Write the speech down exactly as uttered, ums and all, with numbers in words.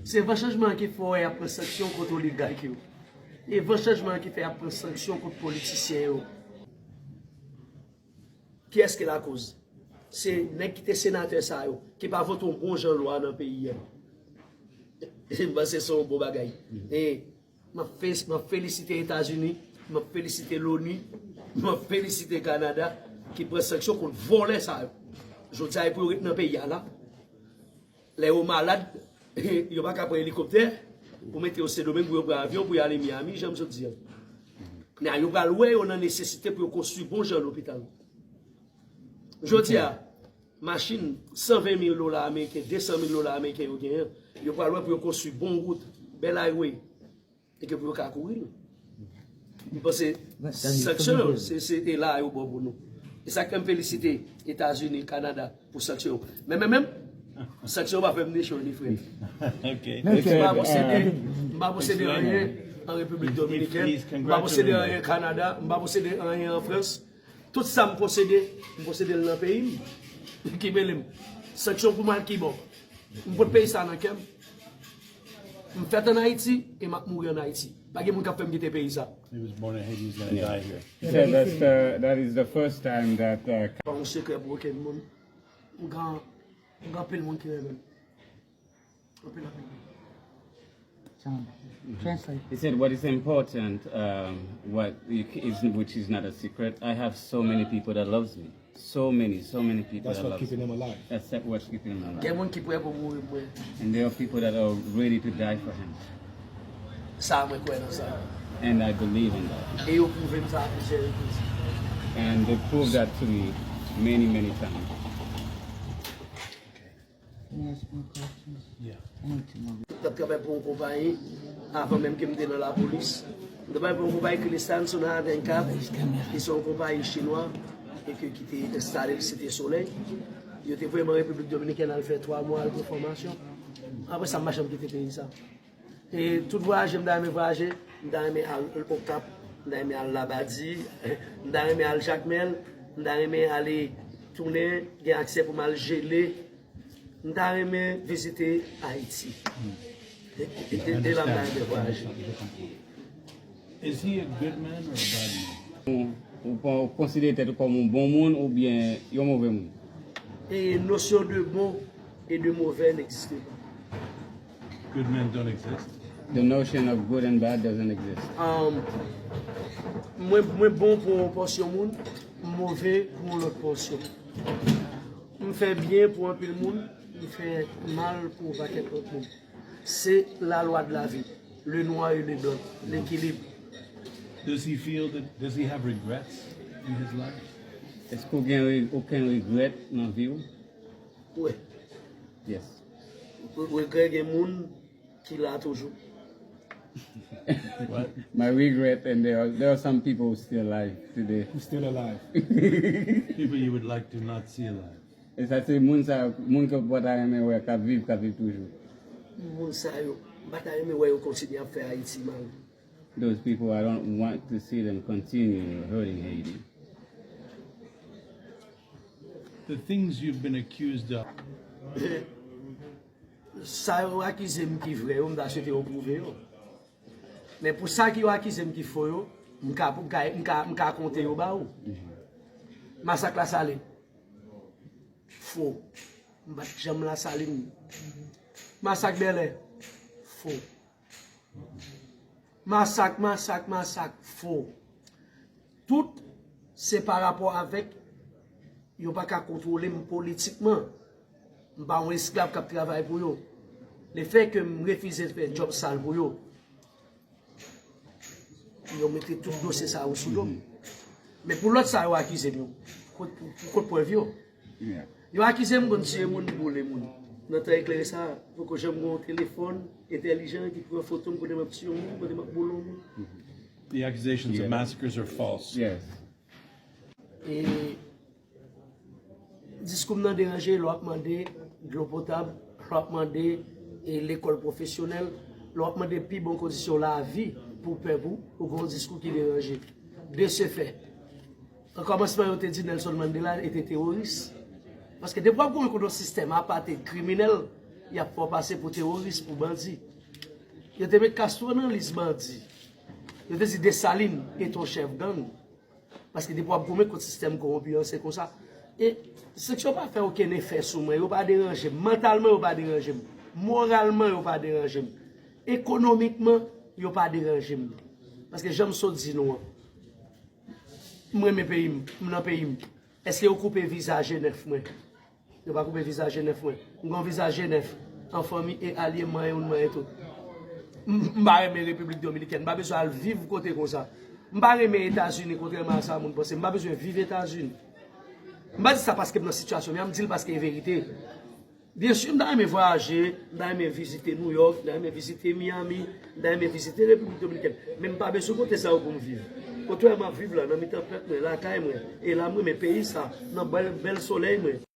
Se van chanjman an ki fè w ap pran sanksyon kont oligak yo. E van chanjman an ki fè y ap pran sanksyon kont politisyen yo. Kiyès ki lakoz? Se nèg ki te senatè sa yo, ki pa vote yon bon jan lwa nan peyi a. M panse se yon bon bagay. E m ap fe-, m ap felisite Etazini, m ap felisite Loni, m ap felisite Kanada ki pran sanksyon kont vòlè sa yo. Jodi a, e pou yo ret nan peyi a la. Lè yo malad, yo pa ka pran elikoptè pou mete yo Sendomeng, pou yo pran avyon pou y ale Miami, jan m sot di a. Men yo pral wè yo nan nesesite pou yo konstwi bon jan lopital. Jodi a, machin san ven mil dola ameriken, de san mil dola ameriken yo genyen, yo pral wè pou yo konstwi bon wout, bèl highway, e ke pou yo ka kouri l. M panse sanksyon yo, se, se e la yo bon pou nou. E sa k fè m felisite Etazini, Kanada pou sanksyon yo. Men, men, men, sanksyon yo pa fè m ni cho ni frèt. M pa posede, m pa posede anyen an Repiblik Dominikèn, m pa posede anyen Kanada, m pa posede anyen an Frans. Tout sa m posede, m posede l nan peyi m. Ki mele m. Sanksyon pou m al kibò. M pot peyi sa nan kè m. M fèt ann Ayiti e m ap mouri ann Ayiti. Pa gen moun k ap fè m kite peyi sa. He was born in Haiti, he's gonna die here. He said that's the, that is the first time that uh, Pa yon sekrè pou okenn moun. M gen, m gen anpil moun ki renmen m. Anpil, anpil. Translate. He said, "What is important, um, what is, which is not a secret. I have so many people that loves me. So many, so many people that loves me. That's what keeping him alive. That's what's keeping him alive." Gen moun ki prè pou mouri pou mwen. And there are people that are ready to die for him. Sa mwen kwè nan sa. And I believe in that. E yo pwouve m sa a plizyè repriz. And they proved that to me many, many times. Can you ask me questions? Yeah. I need to know. M t ap travay pou yon konpayi, avan menm ke m te nan lapolis. M te travay pou yon konpayi ki rele Samsung Hagenkamp, ki se yon konpayi chinwa, e ke, ki te enstale l Site Solèy. Yo te voye m an Repiblik Dominikèn al fè twa mwa, al pran fòmasyon. Apre sa, m pa janm kite peyi sa. E tout vwayaje m ta renmen vwayaje, m ta renmen al Okap, m ta renmen al Labadi, m ta renmen al Jakmèl, m ta renmen ale tounen, gen aksè pou m al Jele. M ta renmen vizite Ayiti. E, e, e, e la m ta renmen vwayaje. Is he a good man or a bad man? Ou, ou pa, ou konsidere tèt ou kòm yon bon moun oubyen yon move moun? E nosyon de bon e de move n'existe pas. Good men don't exist. The notion of good and bad doesn't exist. Um, mwen, mwen bon pou yon pòsyon moun, m move pou yon lòt pòsyon. M fè byen pou anpil moun, m fè mal pou yon pakèt lòt moun. Se la lwa de la vi, le noir et le blanc, lekilib. Does he feel that, does he have regrets in his life? Èske ou gen re-, okenn regrèt nan vi w? Wi. Yes. Re-, regrè gen moun ki la toujou. What? My regret, and there are, there are some people who still alive today. Who still alive? People you would like to not see alive. E sa se moun sa, moun ke w pa ta renmen wè k ap viv, k ap viv toujou. Moun sa yo, m pa ta renmen wè yo kontinye ap fè Ayiti mal. Those people, I don't want to see them continue hurting Haiti. The things you've been accused of. Sa yo akize m ki vrè yo, m ta swete yo pwouve yo. Men pou sa ki yo akize m ki fo yo, m ka, m ka, m ka, m ka konte yo ba ou. Masak Lasalin. Fo. M pa t janm Lasalin. Masak Bèlè. Fo. Masak, masak, masak. Fo. Tout se pa rapò avèk yo pa ka kontwole m politikman. M pa yon esklav k ap travay pou yo. Lefètke m refize fè djòb sal pou yo, yo mete tout dosye sa yo sou do m. Men pou lòt sa yo akize m yo, kot, kot prèv yo? Yo akize m konn tiye moun, boule moun. Nan tan eklere sa, poko janm gen yon telefòn entèlijan ki pran foto m kote m ap tiye yon moun, kote m ap boule yon moun. The accusations of massacres are false. Yes. E diskou m nan deranje lè w ap mande dlo potab, lè w ap mande, e, lekòl pwofesyonèl, lè w ap mande pi bon kondisyon lavi pou pèp ou, ou gen yon diskou ki deranje. De ce fait, an kòmansman, yo te di Nelson Mandela te teworis. Paske depi w ap goumen kont yon sistèm apartheid kriminèl, Y ap fè w pase pou teworis, pou bandi. Yo te met Castro nan lis bandi. Yo te di Desalin e t on chèf gang. Paske depi w ap goumen kont sistèm kowonpi an, se konsa. E sanksyon pa fè okenn efè sou mwen. Yo pa deranje m. Mantalman, yo pa deranje m. Moralman, yo pa deranje m. Ekonomikman, yo pa deranje m. Paske jan m sot di nou an, m renmen peyi m, m nan peyi m. Èske yo koupe viza G nèf mwen? Yo pa koupe viza G nèf mwen. M gen yon viza G nèf an fanmi e alye m, manyen youn, manyen tout. M m pa renmen Repiblik Dominikèn. M pa bezwen al viv kote konsa. M pa renmen Etazini, kontrèman a sa moun panse. M pa bezwen viv Etazini. M pa di sa paske m nan sitiyasyon, men m di l paske e verite. Byen si, m ta renmen vwayaje, m ta renmen vizite New York, m ta renmen vizite Miami, m ta renmen vizite Repiblik Dominikèn. Men m pa bezwen kote sa yo pou m viv. Kote w wè m ap viv la, nan mitan pèp mwen, lakay mwen, e la m renmen peyi sa, nan bèl, bèl solèy mwen.